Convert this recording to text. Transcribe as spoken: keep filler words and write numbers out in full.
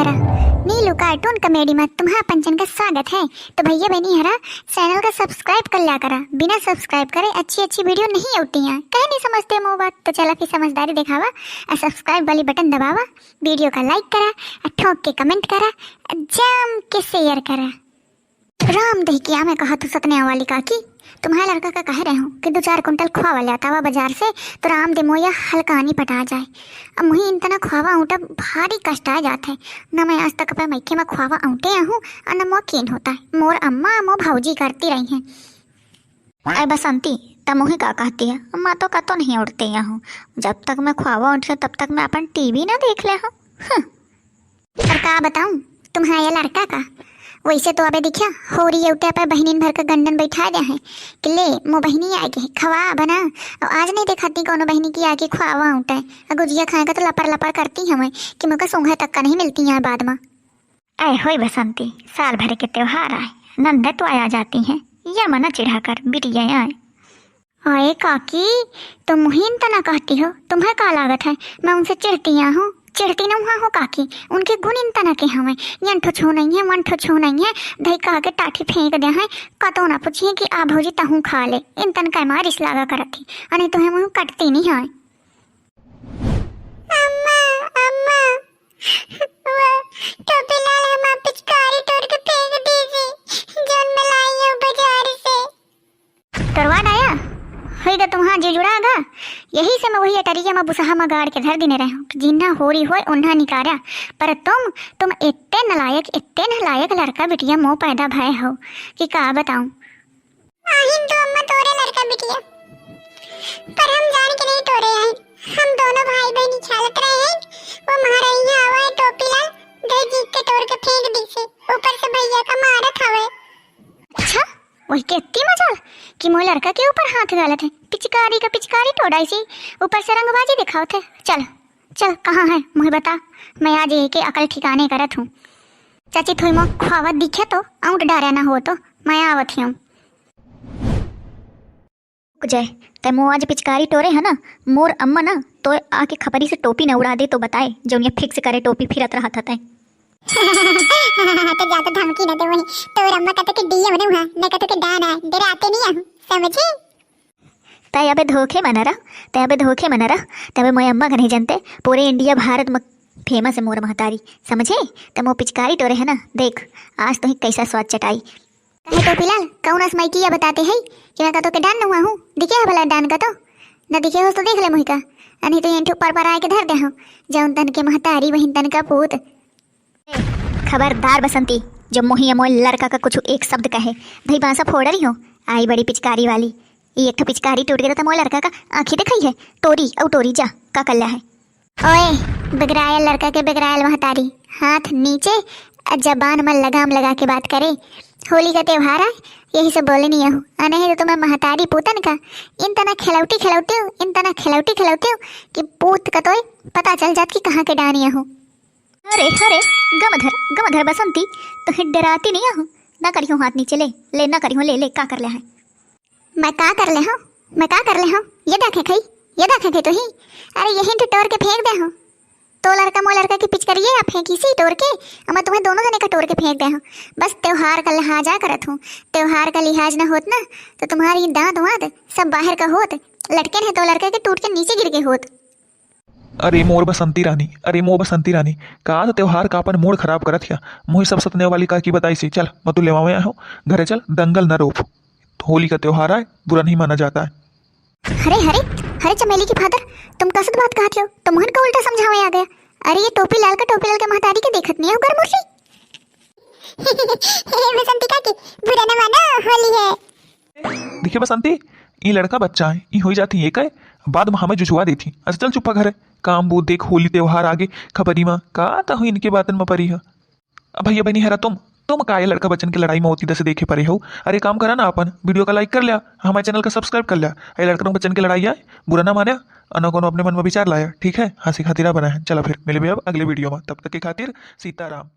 नीलू cartoon comedy में तुम्हारा पंचन का स्वागत है। तो भैया बहनी हरा, channel का subscribe कर लिया करा, बिना subscribe करे अच्छी अच्छी video नहीं आती हैं। कहे नहीं समझते मो बात, तो चला फिर समझदारी दिखावा, और subscribe वाली button दबावा, video का like करा, और ठोक के comment करा, और जम के share करा। राम दहिकिया में कहा तू सतने वाली काकी, तुम्हारे लड़का का कह रहे हो कि दो चार कुंटल खोवा ले आता हुआ बाजार से, तो राम दे मोया हल्कानी पटा जाए। अब मुही इन तना खोवा ऊँटा भारी कष्ट आ जात है। न मैं आज तक अपने मैके में खोवा ऊँटे आहूँ, और न मो कीन होता है। मोर अम्मा, मो भौजी करती रही हैं। अरे बसंती, त मुही का कहती है? अम्मा तो कतो नहीं उठते आहूँ। जब तक मैं खोवा उठे, तब तक मैं अपन टीवी ना देख ले हूँ। हम्म। और का बताऊं तुम्हारे लड़का का, वैसे तो अबे देखिया, होरी एवटे पर बहिनीन भर का गंडन बैठा दे हैं कि ले, मो बहिनी आ गई, खवा बना। और आज नहीं देखाती कौनो बहिनी की आके खुआवा उठे। और गुजिया खाए का तो लपर लपर करती हमें कि मुका सूंघे तक का नहीं मिलती है बाद में। ऐ होई बसंती, साल भर के त्योहार आए, नंदे तो आ जाती हैं, या मना चिढ़ा कर बिटिया आए। अरे काकी, तुम मुहिन तना कहती हो, तुम्हें का लागत है, मैं उनसे चिढ़ती हूँ? चिढ़ती न हुआ हो काकी, उनके गुण इन तना के हमें, यन ठो छो नहीं है, मन ठो छो नहीं है, धई कहा के टाठी फेंक दे हैं, कतो ना पूछिए कि आ भौजी तहूँ खा ले, इन तन का मारिस लागा करत थी, अने तुम्हें मुँह कटती नहीं है। अम्मा, अम्मा, वो टोपी लाल हमार पिचकारी तोड़ के फेंक दीसी, जौन मैं लाई हूँ बाजार से। तोरवा डाया, होई गा तुम्हार जे जुड़ा गा। यही से मैं वही अटरिया में बुसहा में गाड़ के धर दिने रहे हूँ कि जिन्ना होरी होय उन्ना निकारा। पर तुम, तुम इतने नलायक, इतने नलायक लड़का बिटिया मो पैदा भय हो कि का बताऊँ। आहिन तो अम्मा तोरे लड़का बिटिया, पर हम जान के नहीं तोरे हैं। हम दोनों भाई बहनी खेलत रहे हैं, वो महारानी आवा है टोपी लाल, धई जीत के तोड़ के फेंक दीसी, ऊपर से भैया का मारत हवे। अच्छा, वही के इतनी मजाल कि मोए लड़का के ऊपर हाथ गालत है, पिचकारी का पिचकारी टोड़ाई सी, ऊपर से रंगबाजी दिखावत है। चल, चल, कहाँ है, मुझे बता, मैं आज एके अकल ठिकाने करत हूँ। चाची, थोई मो खुआवत दिखे तो, आउट डारे ना हो तो, मैं आवत हूँ। रुक जाए, तै मो आज पिचकारी टोरे है ना, मोर अम्मा ना, तो आके खपरी से टोपी न उड़ा दे तो बताए, जौन ये fix करे टोपी फिरत रहत हतै। तो ज्यादा धमकी न दे वही, तोर अम्मा कतो के DM न हुआ, न कतो के डान आए, डराते नहीं हम, समझे? तै अबे धोखे में न रह, तै अबे धोखे में न रह, तै अबे मोए अम्मा का नहीं जानते, पूरे India भारत में famous है मोर महतारी, समझे? तै मो पिचकारी टोरे है ना, देख, आज तो ही कैसा स्वाद चटाई। काहे टोपी लाल, कौन असमाई किया बताते है कि मैं कतो के डान न हुआ हूँ? दिखे है भला डान कतो? न दिखे हो तो देख ले मुही का, अ नहीं तो ये ठो पर पर आए के धर दे हूँ, जौन तन के महतारी वही तन का पूत। खबरदार बसंती, जब मोही या मोए लड़का का कुछ एक शब्द कहे, धई बांसा फोड़ रही हो। आई बड़ी पिचकारी वाली, ये एक ठो पिचकारी टूट गया तो मोए लड़का का आँखी दिखाई है, टोरी औ टोरी जा, का कर लिया है? ओए, बिगड़ायल लड़का के बिगड़ायल महतारी, हाथ नीचे, अ जबान में लगाम लगा के बात करे। होली का त्योहार है, यही सब बोले नहीं हो, अ नहीं तो तुम्हें महतारी पूतन का इन तना खिलौटी खिलौती हो, इन तना खिलौटी खिलौती हो कि पूत का तोय पता चल जात कि कहाँ के डानी हो। अरे, अरे, गमधर, गमधर बसंती, तो डराती नहीं हो, ना करियो हाथ नीचे, ले, ले, ना करियो, ले, ले, का कर ले है? मैं का कर ले हूँ, मैं का कर ले हूँ? ये देखे खई, ये देखे खई तो ही। अरे यही तो टोर के फेंक दे हूँ। तो लड़का मो लड़का की पिचकरिए आप फेंकी सी टोर के, अब मैं तुम्हें दोनों जने का टोर के फेंक दे हूँ। बस त्योहार का लिहाजा करत हूँ, त्योहार का लिहाज ना होत ना, तो तुम्हारी दांत वांत सब बाहर का होत, लटके है तो लड़का के टूट के नीचे गिर के होत। अरे मोर बसंती रानी, अरे मोर बसंती रानी, का आज त्योहार का अपन mood खराब करत हिया? मुही सब सतने वाली काकी बताई सी, चल, मैं तू लेवावे आयो, घरे चल, दंगल न रोप। होली का त्योहार आए, बुरा नहीं माना जाता है। अरे, अरे, अरे चमेली के फादर, तुम कसत बात कहत हो? तो मोहन का उल्टा समझावे आ गया। अरे ये टोपी लाल का टोपी लाल के महतारी के देखत नहीं हो, गरमुर्री। हे बसंती काकी, बुरा न मानो, होली है। देखिए बसंती, ई लड़का बच्चा है, ई होई जाती है कहे, बाद में हमें जुझुआ देती। अच्छा चल चुप्पा घर है, काम बूत देख, होली त्योहार आगे, खपरी माँ का ता हुई इनके बातन में परी है। अब भैया बहनी हरा तुम, तुम का ये लड़का बच्चन के लड़ाई में होती दस देखे परे हो? अरे काम करा ना अपन, video का like कर लिया, हमारे channel का subscribe कर लिया। ये लड़का बच्चन के लड़ाई आए, बुरा ना माने, अनो कोनो अपने मन में विचार लाया, ठीक है? हंसी खातिर ना बनाए। चला फिर मिलबे अब अगले video में, तब तक के खातिर सीताराम।